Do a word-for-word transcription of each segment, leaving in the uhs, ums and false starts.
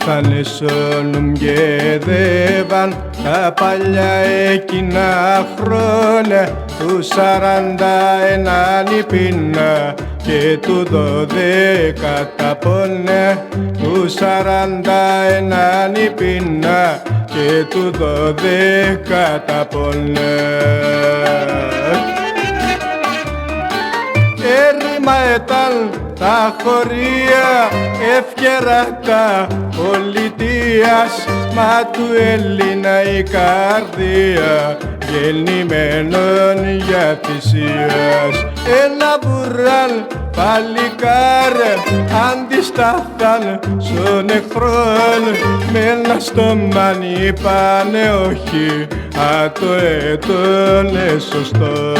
Έτανε σ' όνουν και εδέβαν τα παλιά εκείνα χρόνια, του σαράντα έναν η πείνα και του δώδεκα τα πόνια, του σαράντα έναν η πείνα και του δώδεκα τα πόνια. Έρημα έταν τα χωρία, ευτέρα τα πολιτείας, μα του Έλληνα η καρδία γεννημένον για θυσίας. Έναν βουρράν παλικάρ' αντιστάθαν σ' ον εχθρόν, μ' έναν στομάν είπανε όχι, ατό έτον εσωστόν.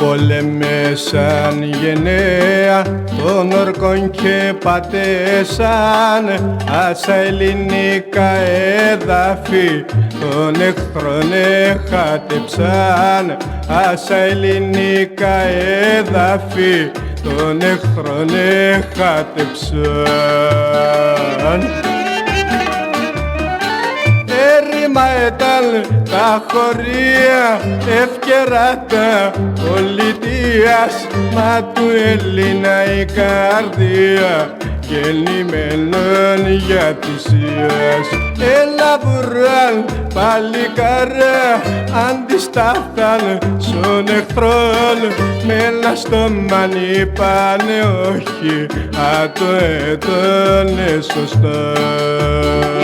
Επόλεμεσαν γενναία τ' ον όρκον 'κ' επατέσαν, ας σα ελληνικά εδάφη τ' ον εχθρόν εχάτεψαν, ας σα ελληνικά εδάφη τ' ον εχθρόν εχάτεψαν. Έρημα έταν τα χωρία, ευτέρα τα πολιτείας, μα του Έλληνα η καρδία γεννημένον για θυσίας. Έναν βουρράν παλικάρ' αντιστάθαν σ' ον εχθρόν, μ' έναν στομάν είπανε όχι, ατό έτον εσωστόν.